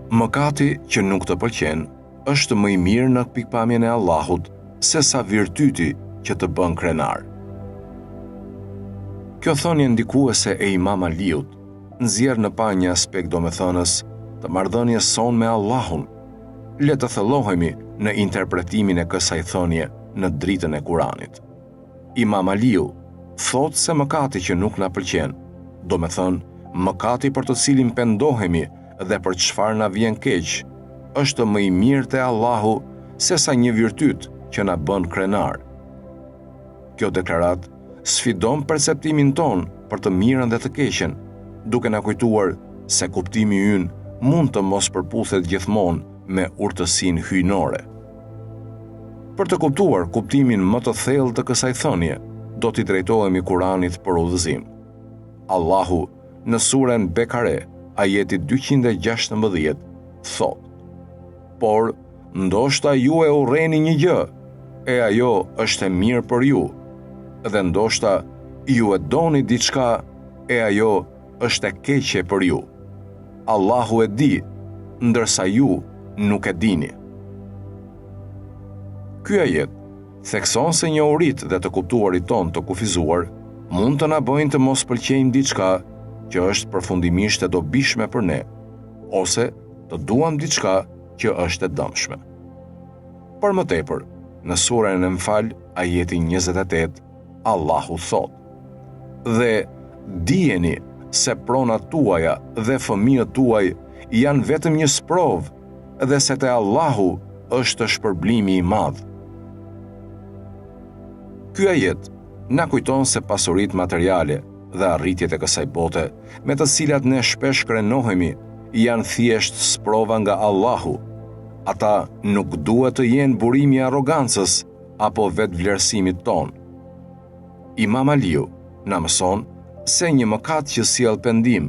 Mëkati që nuk të pëlqen është më i mirë në pikëpamjen e Allahut sesa virtyti që të bën krenar. Kjo thënie ndikuese e Imam Aliut nxjerr në pah një aspekt domethënës të marrëdhënies sonë me Allahun. Le të thellohemi në interpretimin e kësaj thënie në dritën e Kuranit. Imam Aliu thotë se mëkati që nuk na pëlqen, domethënë mëkati për të cilin pendohemi dhe për çfarë na vjen keq, është më i mirë te Allahu sesa një virtyt që na bën krenar. Kjo deklaratë sfidon perceptimin tonë për të mirën dhe të keqen, duke na kujtuar se kuptimi ynë mund të mos përputhet gjithmonë me urtësinë hyjnore. Për të kuptuar kuptimin më të thellë të kësaj thënie, do t'i drejtohemi Kuranit për udhëzim. Allahu në suren Bekare, ajeti 216, thotë: Por ndoshta ju e urreni një gjë, e ajo është e mirë për ju, dhe ndoshta ju e doni diçka, e ajo është e keqe për ju. Allahu e di, ndërsa ju nuk e dini. Ky ajet thekson se njohuritë dhe të kuptuarit tonë të kufizuar mund të na bëjnë të mos pëlqejmë diçka që është përfundimisht e dobishme për ne, ose të duam diçka që është e dëmshme. Për më tepër, në suren Enfal, ajeti 28, Allahu thotë: Dhe dijeni se pronat tuaja dhe fëmijët tuaj janë vetëm një sprovë dhe se te Allahu është shpërblimi i madh. Ky ajet na kujton se pasuritë materiale dhe arritjet e kësaj bote, me të cilat ne shpesh krenohemi, janë thjesht sprova nga Allahu. Ata nuk duhet të jenë burimi i arrogancës apo vetëvlerësimit tonë. Imam Aliu na mëson se një mëkat që sjell pendim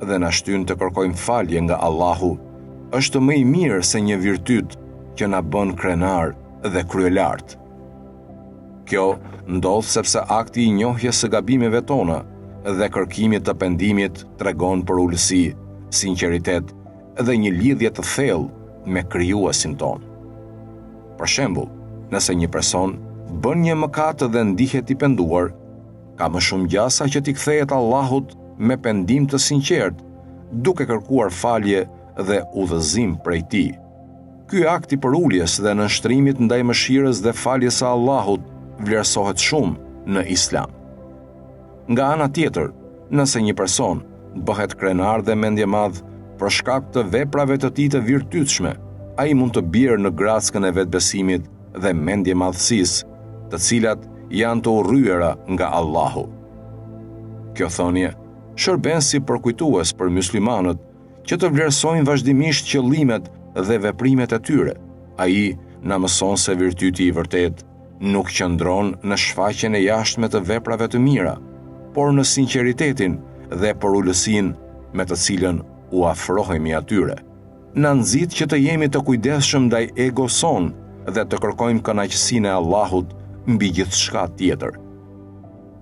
dhe na shtyn të kërkojmë falje nga Allahu është më i mirë se një virtyt që na bën krenar dhe kryelartë. Kjo ndodh sepse akti i njohjes së gabimeve tona dhe kërkimit të pendimit tregon përulësi, sinqeritet dhe një lidhje të thellë me Krijuesin tonë. Për shembull, nëse një person bën një mëkat dhe ndihet i penduar, ka më shumë gjasa që t'i kthehet Allahut me pendim të sinqertë, duke kërkuar falje dhe udhëzim prej tij. Ky akt i përuljes dhe nënshtrimit ndaj mëshirës dhe faljes së Allahut vlerësohet shumë në Islam. Nga ana tjetër, nëse një person bëhet krenar dhe mendjemadh për shkak të veprave të tij të virtytshme, ai mund të bjerë në grackën e vetëbesimit dhe mendjemadhësisë, të cilat janë të urryera nga Allahu. Kjo thënie shërben si përkujtues për myslimanët që të vlerësojnë vazhdimisht qëllimet dhe veprimet e tyre. Ai na mëson se virtyti i vërtetë nuk qëndron në shfaqjen e jashtme të veprave të mira, por në sinqeritetin dhe përulësinë me të cilën u afrohemi atyre. Na nxit që të jemi të kujdesshëm ndaj egos sonë dhe të kërkojmë kënaqësinë e Allahut mbi gjithçka tjetër.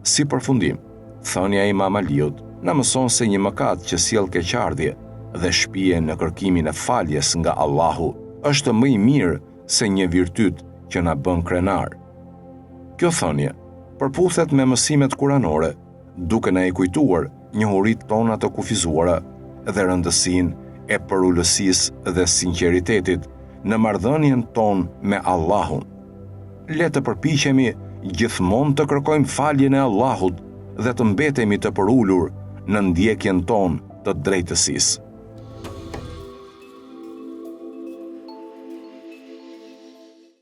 Si përfundim, thënia e Imam Aliut na mëson se një mëkat që sjell keqardhje dhe shpie në kërkimin e faljes nga Allahu është më i mirë se një virtyt që na bën krenar. Kjo thënie përputhet me mësimet kuranore, duke na i kujtuar njohuritë tona të kufizuara dhe rëndësinë e përulësisë dhe sinqeritetit në marrëdhënien tonë me Allahun. Le të përpiqemi gjithmonë të kërkojmë faljen e Allahut dhe të mbetemi të përulur në ndjekjen tonë të drejtësisë.